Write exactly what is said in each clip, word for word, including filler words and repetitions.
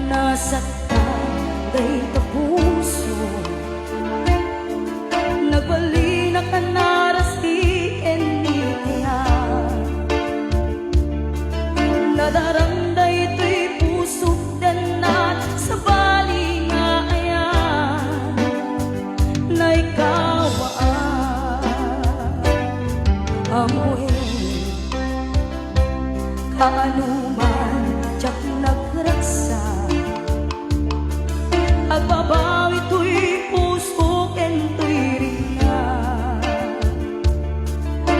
Nasaktan dayta puso. Nagbalinak a narasik ken ni kayat. Nadaram daytoy pusok dennat, sabali nga ayan, naikawaan. Ammoen, kaano man diak nagragsak, agbabawi toy puso ken toy rinna.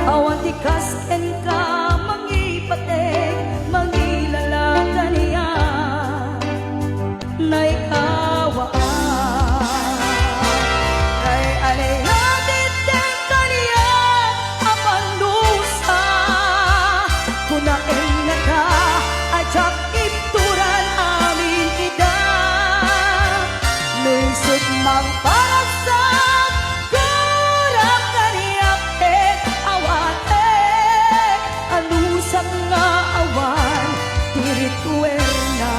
Awan ti kas kenka, mangipateg, mangilala kaniak, naikawaan. Kay alay nga ti kaniak a pandusa, kunaen ngata a diak ibturan amin ida. No isut' mangparagsak, gura kaniak ket awatek, anusak nga awan ti rituelna.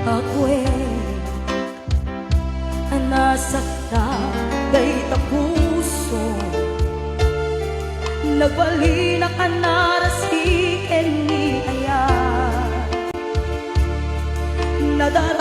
Agwe a nasaktan dayta puso, nagbalinak a narasik ken ni ayat. Nadar